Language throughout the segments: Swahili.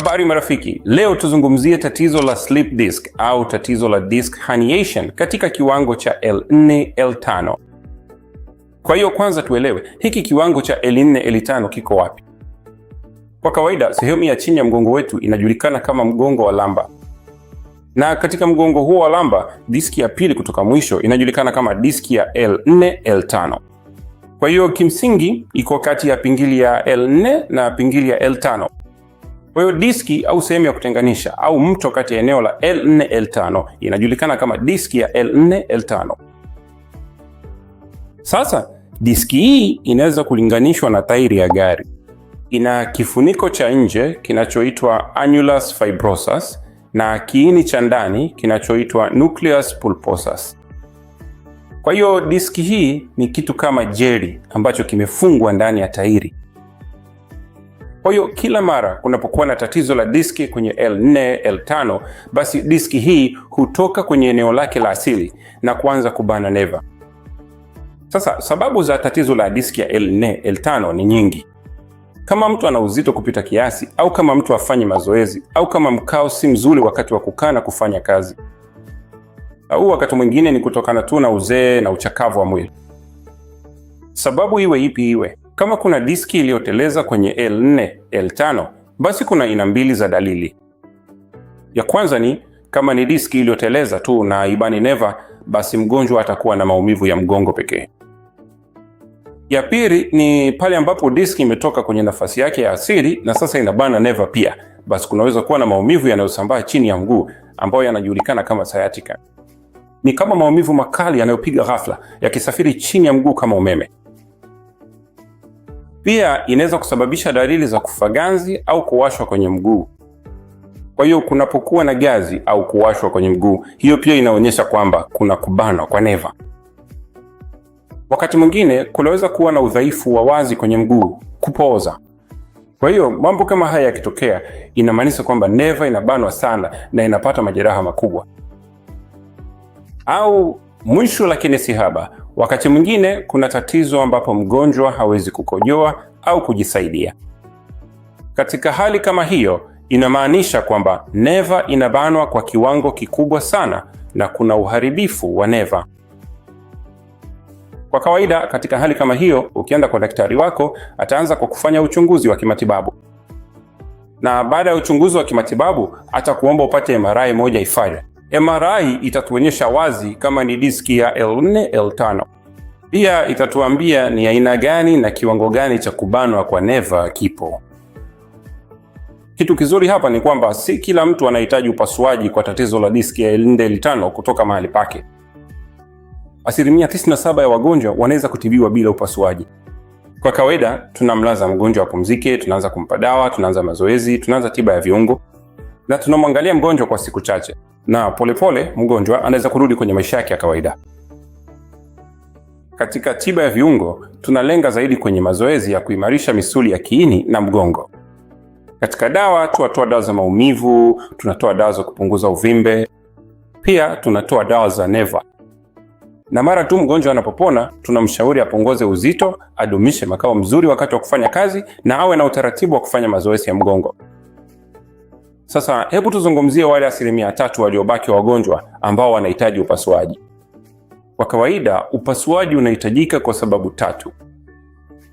Habari marafiki, leo tuzungumzie tatizo la slip disc au tatizo la disc herniation katika kiwango cha L4 L5. Kwa hiyo kwanza tuelewe hiki kiwango cha L4 L5 kiko wapi? Kwa kawaida sehemu ya chini ya mgongo wetu inajulikana kama mgongo wa lamba, na katika mgongo huo wa lamba, diski ya pili kutoka mwisho inajulikana kama diski ya L4 L5. Kwa hiyo kimsingi iko kati ya pingili ya L4 na pingili ya L5. Kwa hiyo diski au sehemu ya kutenganisha au mto kati ya eneo la L4 L5 inajulikana kama diski ya L4 L5. Sasa diski hii inaweza kulinganishwa na tairi ya gari. Ina kifuniko cha nje kinachoitwa annulus fibrosus na kiini cha ndani kinachoitwa nucleus pulposus. Kwa hiyo diski hii ni kitu kama jeli ambacho kimefungwa ndani ya tairi. Kwa hiyo kila mara kunapokuwa na tatizo la diski kwenye L4, L5, basi diski hii hutoka kwenye eneo lake la asili na kuanza kubana neva. Sasa sababu za tatizo la diski ya L4, L5 ni nyingi. Kama mtu ana uzito kupita kiasi, au kama mtu afanye mazoezi, au kama mkao si mzuri wakati wa kukaa na kufanya kazi, au wakati mwingine ni kutokana tu na uzee na uchakavu wa mwili. Sababu iwe ipi iwe, kama kuna diski iliyoteleza kwenye L4, L5, basi kuna aina mbili za dalili. Ya kwanza ni kama ni diski iliyoteleza tu na ibani neva, basi mgonjwa atakuwa na maumivu ya mgongo pekee. Ya pili ni pale ambapo diski imetoka kwenye nafasi yake ya asili na sasa inabana neva pia, basi kunaweza kuwa na maumivu yanayosambaa chini ya mguu ambayo yanajulikana kama sciatica. Ni kama maumivu makali yanayopiga ghafla yakisafiri chini ya mguu kama umeme. Pia inaweza kusababisha dalili za kufa ganzi au kuwashwa kwenye mguu. Kwa hiyo kunapokuwa na gazi au kuwashwa kwenye mguu, hiyo pia inaonyesha kwamba kuna kubanwa kwa neva. Wakati mwingine kunaweza kuwa na udhaifu wa wazi kwenye mguu, kupooza. Kwa hiyo mambo kama haya yakitokea, inamaanisha kwamba neva inabanwa sana na inapata majeraha makubwa. Au mwisho lakini si haba, wakati mwingine kuna tatizo ambapo mgonjwa hawezi kukojoa au kujisaidia. Katika hali kama hiyo, inamaanisha kwamba neva inabanwa kwa kiwango kikubwa sana na kuna uharibifu wa neva. Kwa kawaida, katika hali kama hiyo, ukienda kwa daktari wako, ataanza kwa kufanya uchunguzi wa kimatibabu, na baada ya uchunguzi wa kimatibabu atakuomba upate MRI moja ifanye. MRI itatuonyesha wazi kama ni diski ya L4 L5. Pia itatuambia ni aina gani na kiwango gani cha kubanwa kwa neva kipo. Kitu kizuri hapa ni kwamba si kila mtu anahitaji upasuaji kwa tatizo la diski ya L4 L5 kutoka mahali pake. 97% ya wagonjwa wanaweza kutibiwa bila upasuaji. Kwa kawaida tunamlaza mgonjwa apumzike, tunaanza kumpa dawa, tunaanza mazoezi, tunaanza tiba ya viungo na tunamwangalia mgonjwa kwa siku chache, na polepole pole, mgonjwa anaweza kurudi kwenye maisha yake ya kawaida. Katika tiba ya viungo tunalenga zaidi kwenye mazoezi ya kuimarisha misuli ya kiini na mgongo. Katika dawa tunatoa dawa za maumivu, tunatoa dawa za kupunguza uvimbe, pia tunatoa dawa za neva. Na mara tu mgonjwa anapopona, tunamshauri apunguze uzito, adumishe makao mzuri wakati wa kufanya kazi na awe na utaratibu wa kufanya mazoezi ya mgongo. Sasa hebu tuzungumzie wale 3% waliobaki wagonjwa ambao wanahitaji upasuaji. Kwa kawaida upasuaji unahitajika kwa sababu tatu.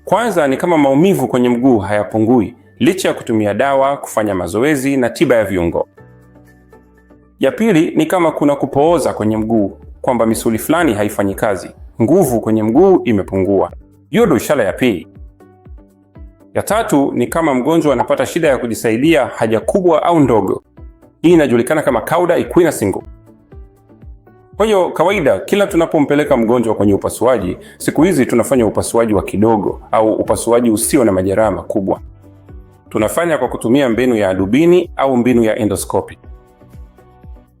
Kwanza ni kama maumivu kwenye mguu hayapungui licha ya kutumia dawa, kufanya mazoezi na tiba ya viungo. Ya pili ni kama kuna kupooza kwenye mguu, kwamba misuli fulani haifanyi kazi, nguvu kwenye mguu imepungua. Hiyo ndio ishara ya pili. Ya tatu ni kama mgonjwa anapata shida ya kujisaidia haja kubwa au ndogo. Hii inajulikana kama cauda equina syndrome. Kwa hiyo kawaida, kila tunapompeleka mgonjwa kwenye upasuaji, siku hizi tunafanya upasuaji wa kidogo au upasuaji usio na majeraha makubwa. Tunafanya kwa kutumia mbinu ya hadubini au mbinu ya endoskopi.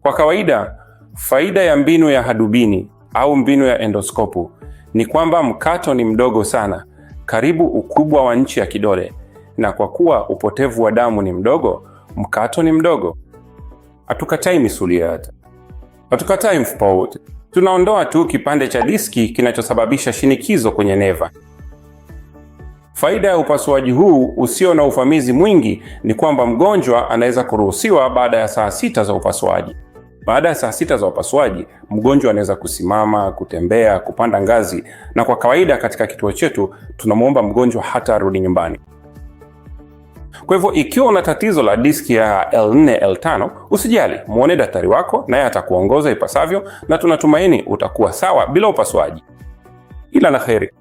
Kwa kawaida, faida ya mbinu ya hadubini au mbinu ya endoskopu ni kwamba mkato ni mdogo sana, karibu ukubwa wa nchi ya kidole, na kwa kuwa upotevu wa damu ni mdogo, mkato ni mdogo. Hatukatai misuli yote, hatukatai mfupa wote, tunaondoa tu kipande cha diski kinachosababisha shinikizo kwenye neva. Faida ya upasuaji huu usio na uvamizi mwingi ni kwamba mgonjwa anaweza kuruhusiwa baada ya saa 6 za upasuaji. Baada ya saa 6 za upasuaji, mgonjwa anaweza kusimama, kutembea, kupanda ngazi, na kwa kawaida katika kituo chetu tunamwomba mgonjwa hata arudi nyumbani. Kwa hivyo ikiwa una tatizo la diski ya L4 L5, usijali, muone daktari wako naye atakuongoza ipasavyo, na tunatumaini utakuwa sawa bila upasuaji. Ila la kheri.